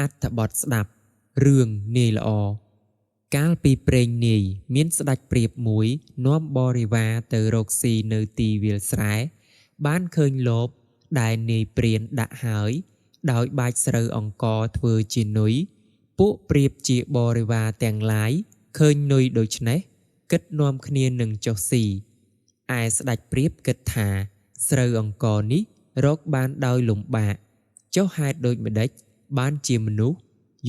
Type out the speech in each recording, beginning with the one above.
អត្ថបទស្ដាប់ រឿងនាយល្អ កាលពីព្រេងនាយមានស្ដេចព្រាបមួយនាំបរិវារទៅរកស៊ីនៅទីវាលស្រែ បានឃើញលបដែលនាយព្រានដាក់ហើយ ដោយបាចស្រូវអង្ករធ្វើជានុយ ពួកព្រាបជាបរិវារទាំងឡាយឃើញនុយដូច្នេះ គិតនាំគ្នានឹងចុះស៊ី ឯស្ដេចព្រាបគិតថា ស្រូវអង្ករនេះរកបានដោយលំបាក ចុះហេតុដូចម្ដេចបានជាមនុស្ស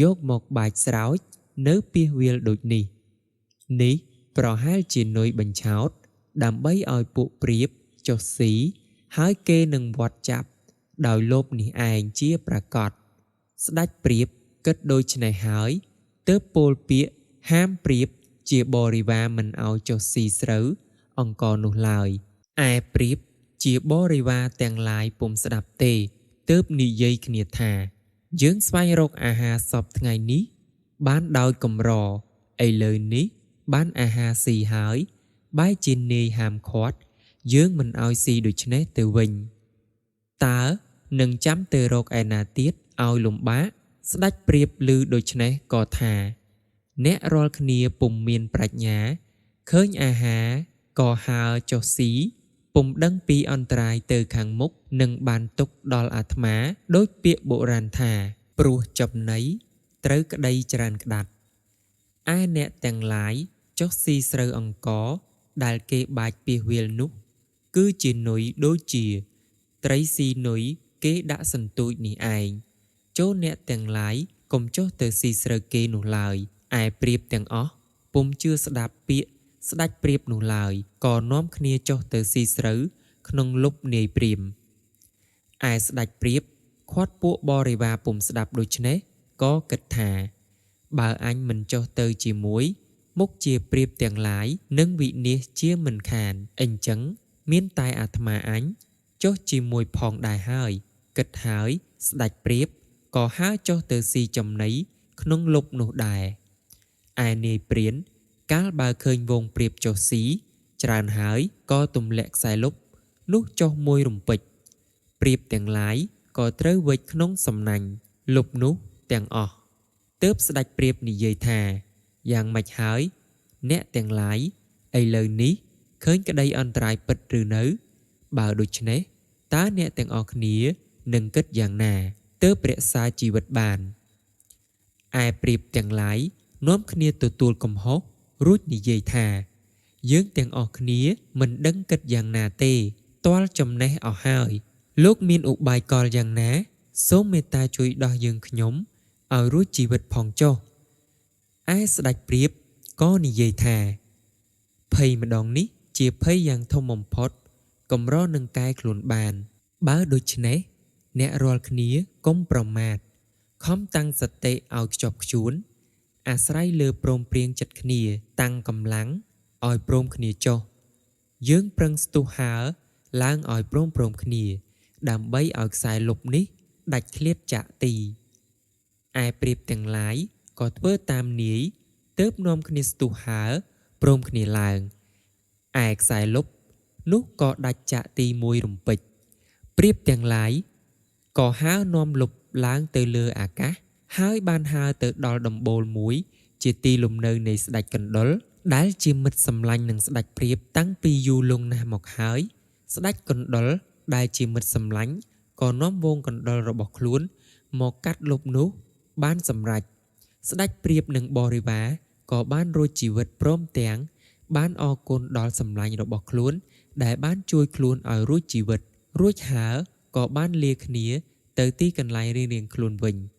យកមកបាចស្រោចនៅពាសវាលដូចនេះ នេះប្រហែលជានុយបញ្ឆោត ដើម្បីឲ្យពួកព្រាបចុះស៊ី ហើយគេនឹងវត្តចាប់ដោយលោភនេះឯងជាប្រាកដ ស្ដេចព្រាបគិតដូច្នេះហើយ ទើបពោលពាក្យហាមព្រាបជាបរិវារមិនឲ្យចុះស៊ីស្រូវអង្ករនោះឡើយ ឯព្រាបជាបរិវារទាំងឡាយពុំស្ដាប់ទេ ទើបនិយាយគ្នាថា យើងស្វែងរកអាហារសព្វថ្ងៃនេះបានដោយកម្រ ឥឡូវនេះបានអាហារស៊ីហើយ បែរជានាយហាមឃាត់ យើងមិនឲ្យស៊ីដូច្នេះទៅវិញ តើនឹងចាំទៅរកឯណាទៀតឲ្យលំបាក ស្ដេចព្រាបឮដូច្នេះក៏ថា អ្នករាល់គ្នាពុំមានប្រាជ្ញា ឃើញអាហារក៏ហើរចុះស៊ី ពុំដឹងពីអន្តរាយទៅខាងមុខនឹងបានទុកដល់អាត្មា ដូចពាក្យបុរាណថា ព្រោះចំណីត្រូវក្តីច្រើនក្តាត់ ឯអ្នកទាំងឡាយចុះស៊ីស្រូវអង្ករដែលគេបាចពាសវាលនោះ គឺជានុយដូចជា ត្រីស៊ីនុយគេដាក់សន្ទូចនេះឯង ចូលអ្នកទាំងឡាយកុំចុះទៅស៊ីស្រូវគេនោះឡើយ ឯព្រាបទាំងអស់ពុំជឿស្ដាប់ពាក្យស្ដេចព្រាបនោះឡើយ ក៏នាំគ្នាចុះទៅស៊ីស្រូវក្នុងលុបនាយព្រាម ឯស្ដេចព្រាបឃាត់ពួកបរិវារពុំស្ដាប់ដូច្នេះ ក៏គិតថា បើអញមិនចុះទៅជាមួយ មុខជាព្រាបទាំងឡាយនឹងវិនាសជាមិនខាន អញ្ចឹងមានតែអាត្មាអញចុះជាមួយផងដែរហើយ គិតហើយស្ដេចព្រាបក៏ហើរចុះទៅស៊ីចំណីក្នុងលុបនោះដែរ ឯនាយព្រានកាលបើឃើញវងព្រាបចុះស៊ីច្រើនហើយក៏ទម្លាក់ខ្សែលុបនោះចុះមួយរំពេច ព្រាបទាំងឡាយក៏ត្រូវវេចក្នុងសំណាញ់លុបនោះទាំងអស់ ទើបស្ដេចព្រាបនិយាយថា យ៉ាងម៉េចហើយ អ្នកទាំងឡាយឥឡូវនេះឃើញក្តីអន្តរាយពិតឬនៅ បើដូច្នេះតើអ្នកទាំងអស់គ្នានឹងគិតយ៉ាងណា ទើបរក្សាជីវិតបាន ឯព្រាបទាំងឡាយនាំគ្នាទទួលកំហុសរួចនិយាយថា យើងទាំងអស់គ្នាមិនដឹងគិតយ៉ាងណាទេ ទាល់ចំណេះអស់ហើយ លោកមានឧបាយកលយ៉ាងណា សូមមេត្តាជួយដោះយើងខ្ញុំឲ្យរួចជីវិតផងចុះ ឯស្ដេចព្រាបក៏និយាយថា ភ័យម្ដងនេះជាភ័យយ៉ាងធំបំផុត កម្រនឹងកែខ្លួនបាន បើដូច្នេះអ្នករាល់គ្នាកុំប្រមាទ ខំតាំងសតិឲ្យខ្ជាប់ខ្ជួន អាស្រ័យលើព្រមព្រៀងចិត្តគ្នា តាំងកម្លាំងឲ្យព្រមគ្នាចុះ យើងប្រឹងស្ទុះហើរឡើងឲ្យព្រមៗគ្នា ដើម្បីឲ្យខ្សែលុបនេះដាច់ឃ្លាតចាកទី ឯព្រាបទាំងឡាយក៏ធ្វើតាមនាយ ទើបនាំគ្នាស្ទុះហើរព្រមគ្នាឡើង ឯខ្សែលុបនោះក៏ដាច់ចាកទីមួយរំពេច ព្រាបទាំងឡាយក៏ហើរនាំលុបឡើងទៅលើអាកាស ហើយបានហើរទៅដល់ដំបូលមួយ ជាទីលំនៅនៃស្ដេចកណ្ដុរ ដែលជាមិត្តសម្លាញ់នឹងស្ដេចព្រាបតាំងពីយូរលង់ណាស់មកហើយ ស្ដេចកណ្ដុរដែលជាមិត្តសម្លាញ់ក៏នាំហ្វូងកណ្ដុររបស់ខ្លួនមកកាត់លុបនោះបានសម្រេច ស្ដេចព្រាបនិងបរិវារក៏បានរួចជីវិតព្រមទាំងបានអរគុណដល់សម្លាញ់របស់ខ្លួនដែលបានជួយខ្លួនឲ្យរួចជីវិត រួចហើរក៏បានលាគ្នាទៅទីកន្លែងរៀងៗខ្លួនវិញ។